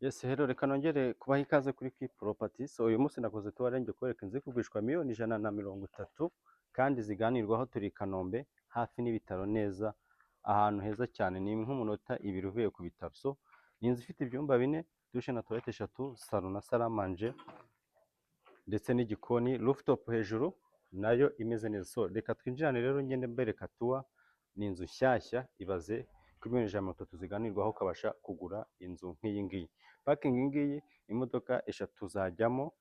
Yes, hello, reka nongere kubaha ikaze kuri Key Property. So uyu munsi nakoze tour ngiye kubereka inzu iri kugurishwa miliyoni 130 kandi ziganirwaho. Turi i Kanombe, hafi n'ibitaro neza, ahantu heza cyane, ni nk'umunota 2 uvuye ku bitaro. So ni inzu ifite ibyumba bine, douche na toilette eshatu, salon na salle à manger ndetse n'igikoni, rooftop hejuru nayo imeze neza. So reka twinjirane rero ngende mbereka tour. Ni inzu nshyashya, ibaze kuri miliyoni 130 ziganirwaho ukabasha kugura inzu nk'iyi ngiyi. Parking ngiyi, imodoka eshatu zajyamo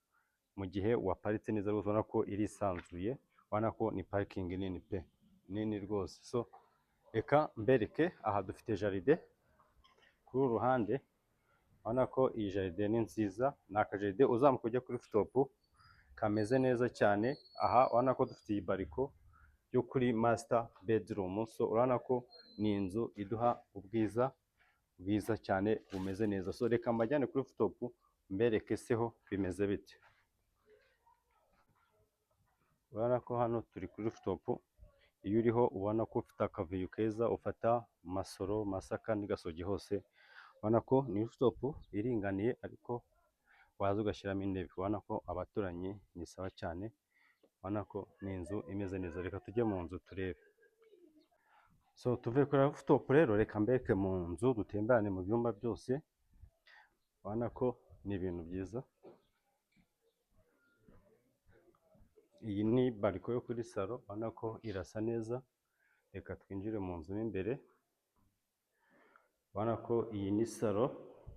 mu gihe waparitse neza rwose. Ubona ko irisanzuye, ubona ko ni parking nini pe, nini rwose. So reka mbereke aha dufite jardin kuri uru ruhande. Ubona ko iyi jardin ni nziza, ni akajardin uzamuka ujya kuri rooftop kameze neza cyane. Aha ubona ko dufite iyi balcon yo kuri master bedroom. So urabona ko ni inzu iduha ubwiza bwiza cyane bumeze neza. So reka mbajyane kuri rooftop mbereke seho bimeze bite. Urabona ko hano turi kuri rooftop. Iyo uriho ubona ko ufite akaview keza, ufata Masoro, Masaka n'i Gasogi hose. Urabona ko ni rooftop iringaniye, ariko waza ugashyiramo intebe. Ubona ko abaturanyi ni sawa cyane, ubona ko ni inzu imeze neza. Reka tujye mu nzu turebe. So tuvuye kuri rooftop rero, reka mbereke mu nzu, dutemberane mu byumba byose. Urabona ko ni ibintu byiza. Iyi ni balcon yo kuri salon, ubona ko irasa neza. Reka twinjire mu nzu mo imbere. Ubona ko iyi ni salon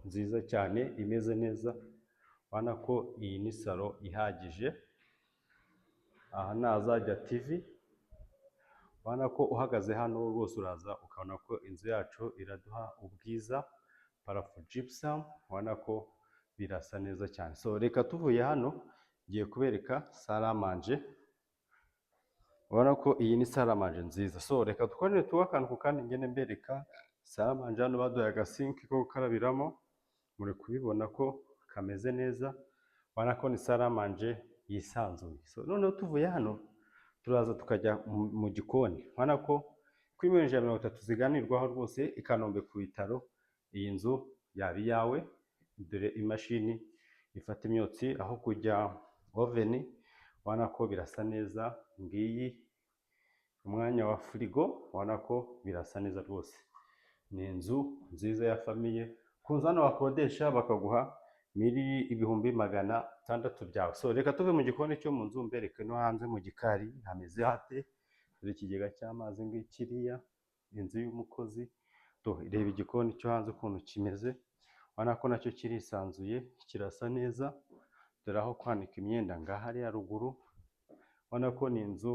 nziza cyane imeze neza. Ubona ko iyi ni salon ihagije. Aha ni ahazajya TV. Ubona ko uhagaze hano rwose uraza ukabona ko inzu yacu iraduha ubwiza, plafond gypsum, ubona ko birasa neza cyane. So reka tuvuye hano ngiye kubereka salle à manger. Ubona ko iyi ni salle à manger nziza. So reka dukorere tuba akantu ku kandi ngende mbereka salle à manger. Hano baduhaye agasink ko gukarabiramo, muri kubibona ko kameze neza. Ubona ko ni salle à manger yisanzuye. So noneho tuvuye hano turaza tukajya mu gikoni. Ubona ko kuri miliyoni 130 ziganirwaho rwose, i Kanombe ku bitaro, iyi nzu yaba iyawe. Dore imashini ifata imyotsi aho kujya oven, ubona ko birasa neza. Ngiyi umwanya wa firigo, ubona ko birasa neza rwose. Ni inzu nziza ya famille. Ku nzu hano wakodesha bakaguha miri 600,000 byawe. So reka tuve mu gikoni cyo mu nzu mbereke no hanze mu gikari hameze hate. Dore ikigega cy'amazi ngikiriya, inzu y'umukozi. Do reba igikoni cyo hanze ukuntu kimeze, ubona ko nacyo kirisanzuye, kirasa neza. Dore aho kwanika imyenda ngaha hariya ruguru. Ubona ko ni inzu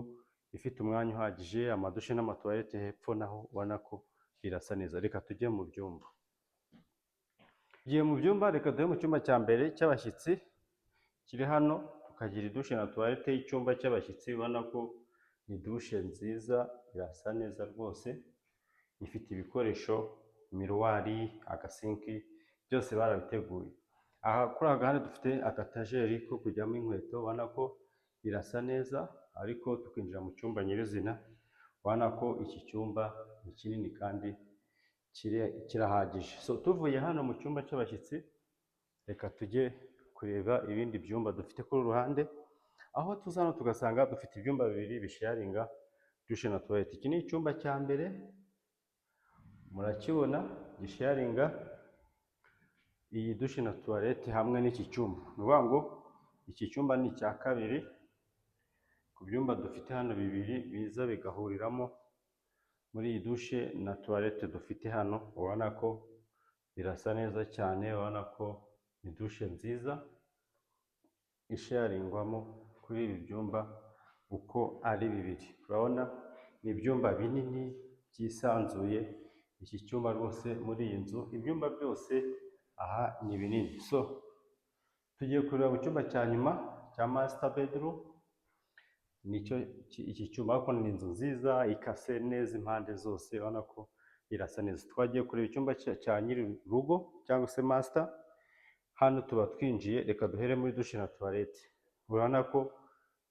ifite umwanya uhagije, amadushe n'amatoilette hepfo naho ubona ko birasa neza. Reka tujye mu byumba. Tugiye mu byumba, reka duhe mu cyumba cya mbere cy'abashyitsi kiri hano, tukagira idushe na toilette y'icyumba cy'abashyitsi. Ubona ko ni dushe nziza, irasa neza rwose, ifite ibikoresho, miroir, agasink, byose barabiteguye. Aha kuri aka gahanda dufite akatajeri ko kujyamo inkweto, ubona ko birasa neza. Ariko tukinjira mu cyumba nyirizina, ubona ko iki cyumba ni kinini kandi kirahagije. So tuvuye hano mu cyumba cy'abashyitsi, reka tujye kureba ibindi byumba dufite kuri uru ruhande. Aho tuza hano tugasanga dufite ibyumba bibiri bisharinga douche na toilette. Iki ni icyumba cya mbere, murakibona, gisharinga iyi douche na toilette hamwe n'iki cyumba. Ni ukuvuga ngo iki cyumba ni icya kabiri ku byumba dufite hano bibiri biza bigahuriramo muri iyi douche na toilette dufite hano. Ubona ko birasa neza cyane, ubona ko ni douche nziza isharingwamo kuri ibi byumba uko ari bibiri. Urabona ni ibyumba binini byisanzuye. Iki cyumba rwose muri iyi nzu, ibyumba byose aha ni binini. So tugiye kureba mu cyumba cya nyuma cya master bedroom, nicyo iki cyumba. Ariko ni inzu nziza ikase neza impande zose, urabona ko irasa neza. Twagiye kureba icyumba cya nyiri urugo cyangwa se master. Hano tuba twinjiye, reka duhere muri douche na toilette. Urabona ko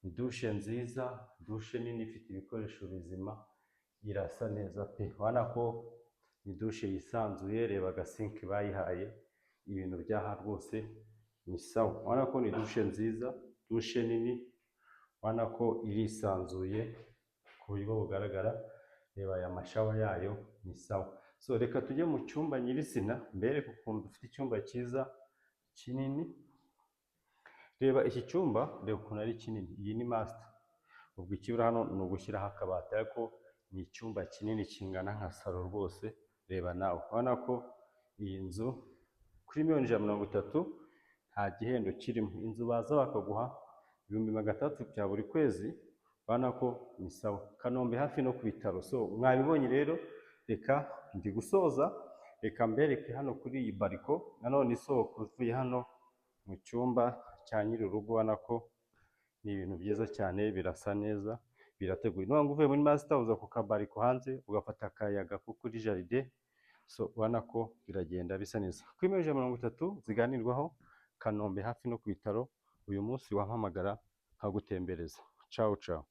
ni douche nziza, douche nini ifite ibikoresho bizima, irasa neza pe. Urabona ko ni douche yisanzuye, reba agasink bayihaye, Ibintu by'aha rwose ni sawa. Urabona ko ni douche nziza, douche nini, urabona ko irisanzuye ku buryo bugaragara. Reba aya ma shower yayo, ni sawa. So reka tujye mu cyumba nyirizina, mbereke ukuntu dufite icyumba cyiza kinini. Reba iki cyumba, reba ukuntu ari kinini. Iyi ni master. Ubwo ikibura hano ni ugushyiraho akabati, ariko ni icyumba kinini kingana nka salon rwose. Reba nawe, urabona ko iyi nzu kuri miliyoni 130 nta gihendo kirimo. Inzu baza bakaguha 600,000 bya buri kwezi, urabona ko ni sawa. Kanombe, hafi no ku bitaro. So mwabibonye rero, reka ndi gusoza, reka mbereke hano kuri iyi balcon nanone isohoka uvuye hano mu cyumba cya nyir'urugo. Ubona ko ni ibintu byiza cyane, birasa neza, birateguye. Niba uvuye muri master, uza ku ka balcon hanze ugafata akayaga ko kuri jardin. So ubona ko biragenda bisa neza. Kuri miliyoni 130 ziganirwaho, Kanombe, hafi no ku bitaro. Uyu munsi wampamagara nkagutembereza. Ciao ciao.